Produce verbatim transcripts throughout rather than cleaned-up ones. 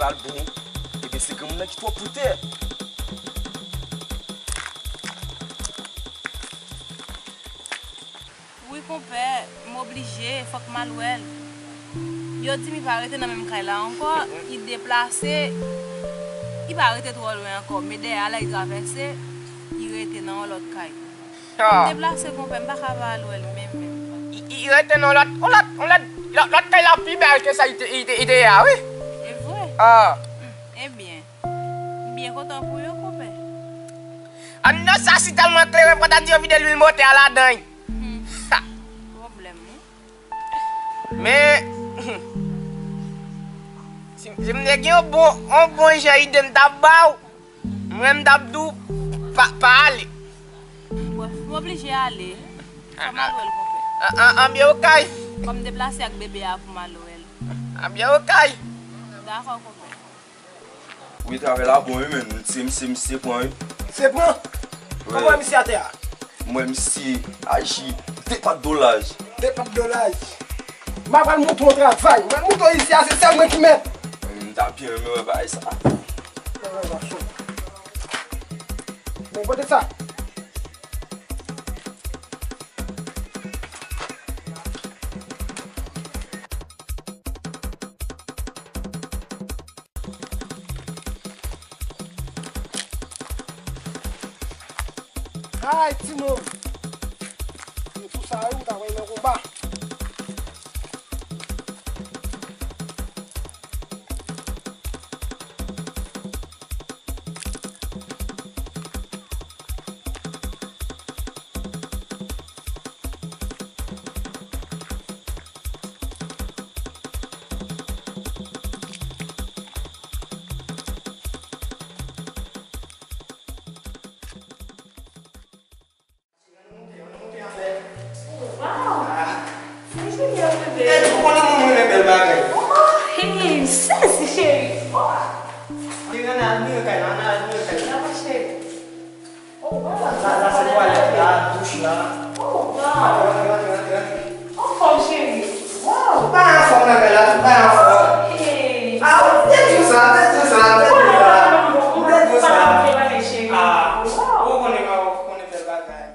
Al bon, ebyen se granmoun nan ki twò pou tè. Wi, konpè, m oblije, fòk m al wè l. Yo di m li pa rete nan menm kay la ankò, li deplase, li pa rete twò lwen ankò, men dèyè a la li travèse, li rete nan yon lòt kay. Ah. M deplase, konpè, m pa ka pa al wè l menm, menm. Li, li rete nan lòt, yon lòt, yon lòt, lòt, lòt kay la pi bèl ke sa li te, li te, li te ye a, wi. E vre? Ah. Hmm, ebyen, m byen kontan pou yo, konpè. An non, sa si tèlman klere, fò ta di yo vide lwil motè a ladan l. Hmm. Ha. Pwoblèm, wi. Men, si, si m te gen yon bon, yon bon jan ide m t ap ba w, mwen m t ap di w, pa, pa ale. Bon, m oblije ale. Fò m al wè l, konpè. An, an, anbyen okay. Fò m deplase ak bebe a pou m al wè l. Anbyen okay. Dakò, konpè. Wi, travay la bon, wi, men. Misye, misye, misye pran, wi. Misye pran? Wi. Kòman misye atè a? Mwen, misye aji de pat do laj. De pat do laj. M a pral montre w travay. M pral montre w isi a, se sèl mwen ki mèt. Mwen, m ta byen renmen wè bagay sa. Bon, pote sa. Ay, timoun! Yo sou sa, wi, ou ta wè nan konba. Waw! Sa Junior bebe. Ou konnen mwen renmen bèl bagay. Oh, hey, m sezi, cheri. Oh. Ann al mire kay la, ann al mire kay la. Dakò, cheri. Oh, waw. Sa, sa se twalèt la, douch la. Oh, waw. Antre, antre, antre, antre, antre. Anfòm, cheri. Waw. Tout bagay anfòm nan kay la, tout bagay anfòm. Hey. Ah, ou te di sa, te di sa, te di sa. Ou te di sa. Ah, ou konnen, ou konnen bèl bagay.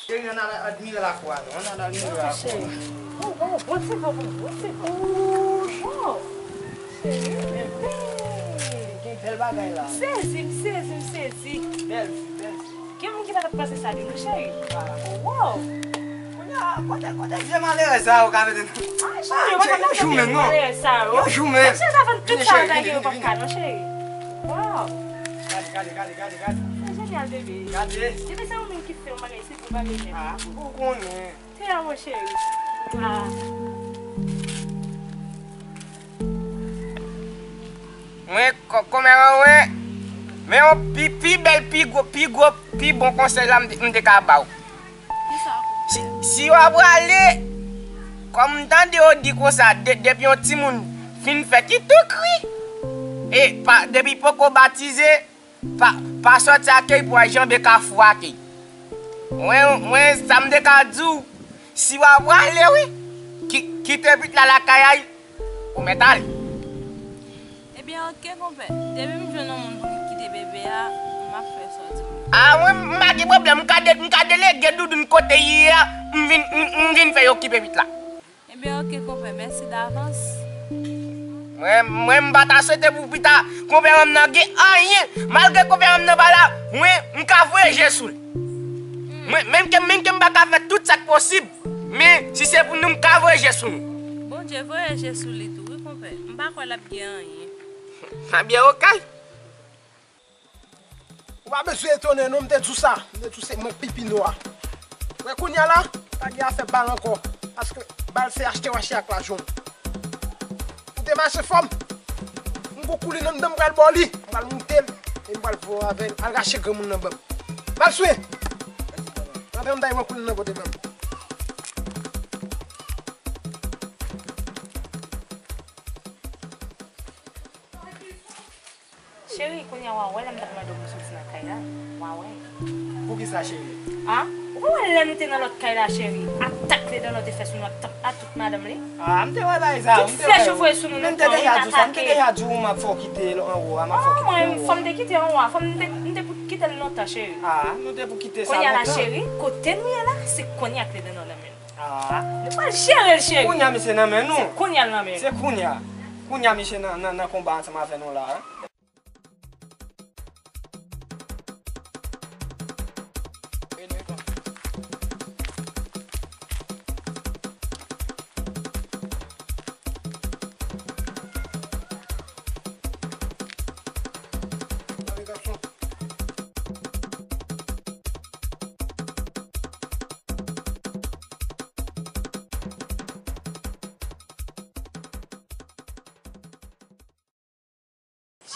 Cheri, ann al admire lakou a, non? Ann al admire lakou a. Cheri. Oh, oh, bon ti van, bon ti van. Oh, cheri, bebe. Gen bèl bagay la. M sezi, m sezi, m sezi. Bèl fi, bèl fi. Gen moun ki pa t ap panse sa de nou, cheri. Ah. Oh, wow. Kounye a, kote, kote vye malere sa yo ka mete nou? Ah, cheri, yo pa ka mete vye malere sa yo. Yon jou menm. Menm si yo ta vann tout sa yo ta gen, yo p ap ka, non, cheri. Wow. Gade, gade, gade, gade, gade. Sa jenyal, bebe. Gade. Bebe, se ou menm ki fè yon bagay, se pou bagay menm. Ah, ou konnen. Te amo, cheri. Ah. Mwen, kò-, kòmè an, mwen, men yon pi, pi bèl, pi gwo, pi gwo, pi bon konsèy la m te, m te ka ba w. Kisa konpè? Si, si w ap prale, kòm m tande yo di konsa, de-, depi yon timoun fin fèt, li tou kri. E pa, depi poko batize, pa, pa sòti akèy pou al janbe kafou akèy. Mwen, mwen, sa m te ka di w, si w ap prale, wi, ki-, kite pitit la lakay a l, ou mèt ale. Ebyen, oke, konpè. Depi m jwenn yon moun pou m kite bebe a, m ap fè sa w di m. A, mwen, m pa gen pwoblèm. M ka de-, m ka delege doudoun kote l ye a, m vin, m, m vin fè yo okipe pitit la. Ebyen, oke, konpè. Mèsi davans. Mwen, mwen, m pa ta swete pou pita konpè m nan gen anyen. Malgre konpè m nan pa la, mwen, m ka voye je sou l. Mwen, menm ke, menm ke m pa ka fè tout sa k posib, men si se pou nou, m ka voye je sou nou. Bondye voye je sou li tou, wi, konpè. M pa kwè l ap gen anyen. Ebyen, oke. Ou pa bezwen etone, non, m te di w sa. M te di w se mwen k pi pi nwa. Wè, kounye a la, pa gen afè bal ankò. Paske bal se achte mache ak lajan w. Te mache fò m. M gon koulin anndan m pral ba w li. M pral moute l. E m pral voye w avè l. Al rache granmoun nan ban m. Ba l swen. Antre anndan e pran koulin nan pote ban m. Cheri, kounye a w a wè lè m t ap mande w pou soti nan kay la, w a wè. Poukisa, cheri? A? Ou pa wè lè nou te nan lòt kay la, cheri? Atak Ledannò te fè sou nou ak tout, ak tout madanm li? A, m te wè bagay sa, m te wè. Tout flèch yo voye sou nou, nou pran, nou atake. Men m te deja di w sa, m te deja di w m ap fè w kite anwo a, m ap fè w kite anwo a. Fò m te kite anwo a, fò m te, m te pou kite l lontan, cheri. A, nou te pou kite sa lontan. Kounye a la, cheri, kote nou ye la, se kounye a Ledannò nan men nou. A. Nou pral jere l, cheri. Kounye a misye nan men nou. Se kounye a l nan men nou. Se kounye a. Kounye a misye nan, nan, nan konba ansanm avè nou la, wi.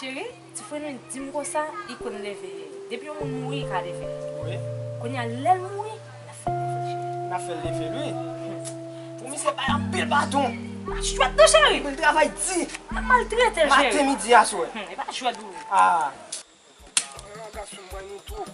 Cheri, ti frè nou di m konsa, li konn leve. Depi yon moun mouri, li ka leve. Wi. Kounye a, lè l mouri, n ap fè l leve, cheri. N ap fè l leve l, wi. Pou misye bay anpil baton. Li pa jwèt non, cheri. Li konn travay di. N ap maltrete l, cheri. Maten, midi, aswè. Hum, li pa jwèt, wi. A. Ala gason mwen nou tou.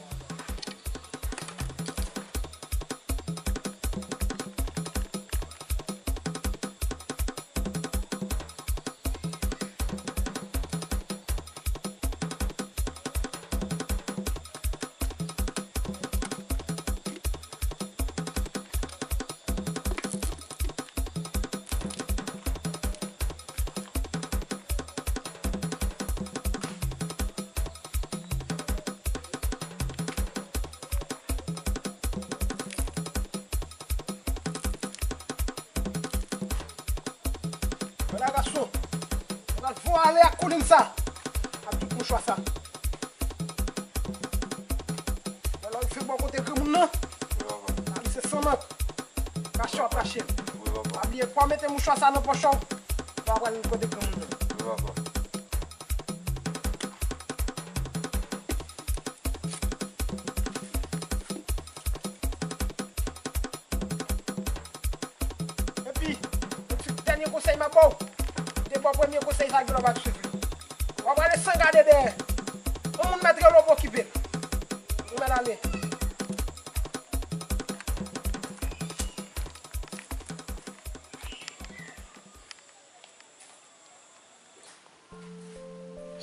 Ala gason. Mwen pral voye w ale ak koulin sa. Ak tout mouchwa sa. Wè lè w rive bò kote granmoun nan. Wi, papa. Sa misye san mank. Rache w ap rache l. Wi, papa. Pa bliye, fò w mete mouchwa sa nan pòch ou. Fò w pral kote granmoun nan. Wi, papa. Epi, yon ti dènye konsèy m ap ba w. Depi w premye konsèy sa, gen lè w pa t swiv li. W ap rale san gade dèyè. Yon moun mèt rele w pou okipe l. Ou mèt ale.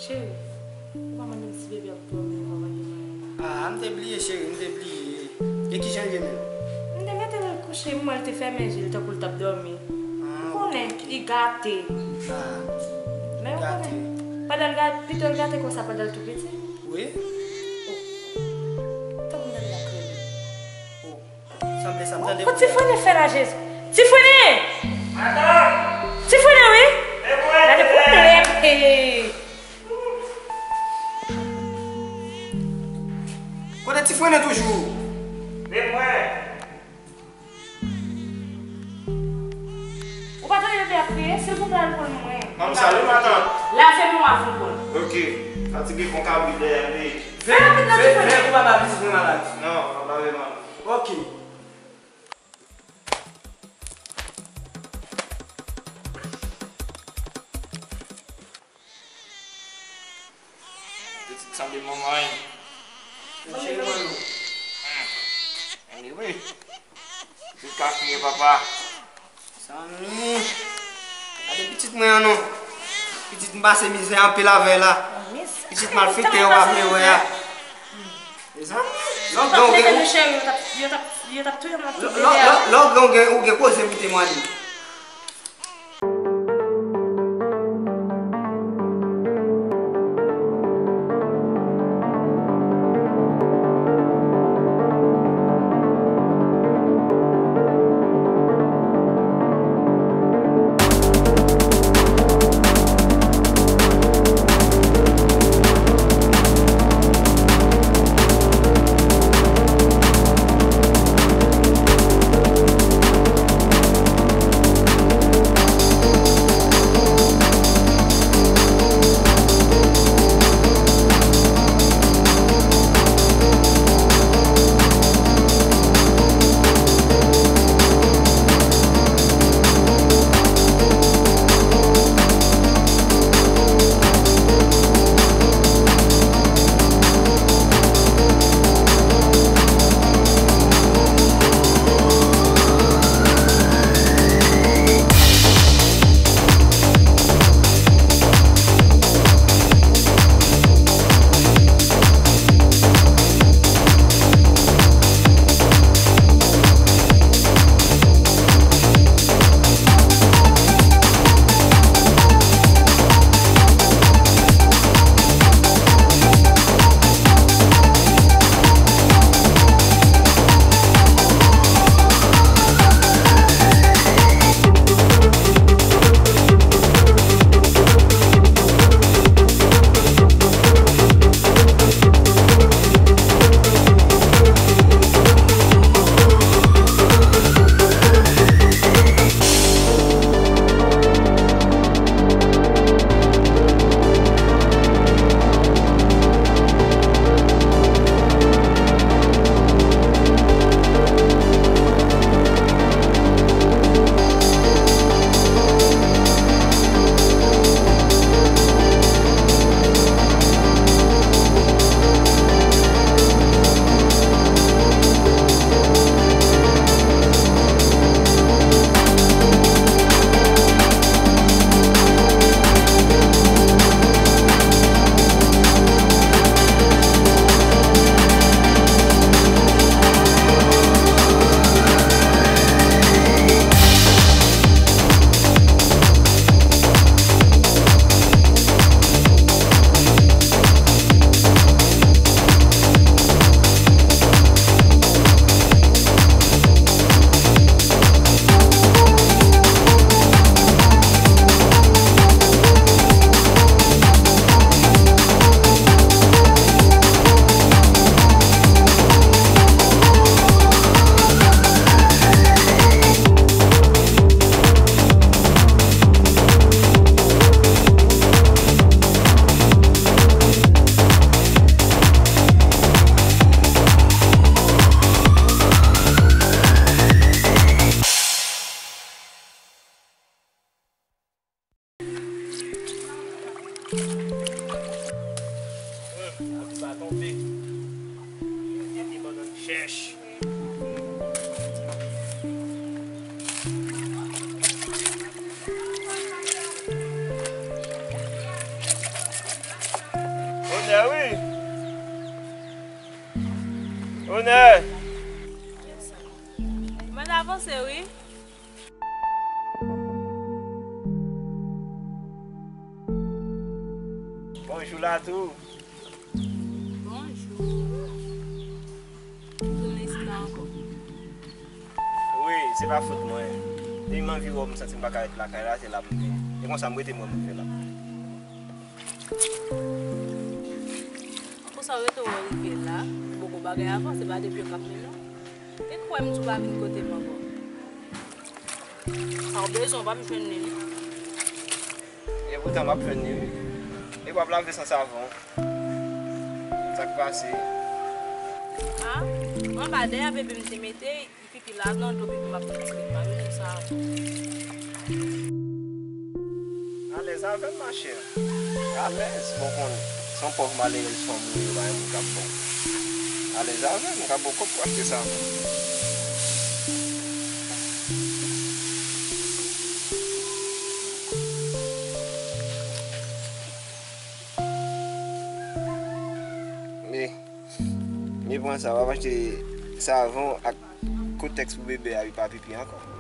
Cheri, ou pa mande m si bebe ap dòmi, ou pa mande m anyen. Ah, m te bliye, cheri, m te bliye. E kijan l ye menm? M te mete l al kouche, m wè l te fèmen je l tankou l t ap dòmi. Ah, ou konnen, ok, li gate. Ah, men ou konnen, pandan l gate, pito l gate konsa pandan l tou piti. Wi. Oh. Tankou m tande l ap rele. Oh. Sanble sa m tande. Bon, Tifrene fè la, Jezi. Tifrene! Madanm! Tifrene, wi! E mwen, gade pwoblèm. Hey! Kote Tifrene toujou? E mwen! Ou pa tande bebe ap kriye? Silvouplè, al pou l mwen. Manmi, salut, matant. Lave men w avan w pran l. Ok. Fatige kon kabrit dèyè m, wi. Fè rapid nan, Tifrene. Veye pou papa pitit mwen malad. Non, m ap lave men. Ok. Pitit sanble manman l. Cheri mwen, non. Anyway, pitit ka kriye papa. Zanmi. Gade pitit mwen an non. Pitit m pase mizè anpil avè l la. Pitit malfektè yo pa vle wè a. Mezanmi. Lè w gen, ou gen, ou gen koze pou temwanye. Pa tonbe. Epi bannann chèch. Onè wi. Onè. Mwen avanse wi. Bonjou Latou. Bonjou. Tounen isit la ankò. Wi, se pa fòt mwen. Depi m anvi wè w, m santi m pa ka ret lakay la, se la m vin. E konsa m rete m wè m rive la. Pou sa w rete w rive la, poko bagay avanse, pa depi yo k ap mennen w. E kwè m tou pa vin kote m ankò. Sa w bezwen, w p ap jwenn li, non. E poutan m ap jwenn li, wi. E w ap lave san savon. Sa k pase? A, anba dèyè bebe m te mete, li pipi la nan dlo, pipi m ap mete, m pa bezwen savon. Alèz avè m, machè. Alèz, bon, konnen. Se yon pòv malerèz fanm ou ye, pa gen moun k ap ba w. Alèz avè m, m ka ba w kòb pou achte savon. Men, men pran sa, w ap achte savon ak kotèks pou bebe a, li pa pipi ankò.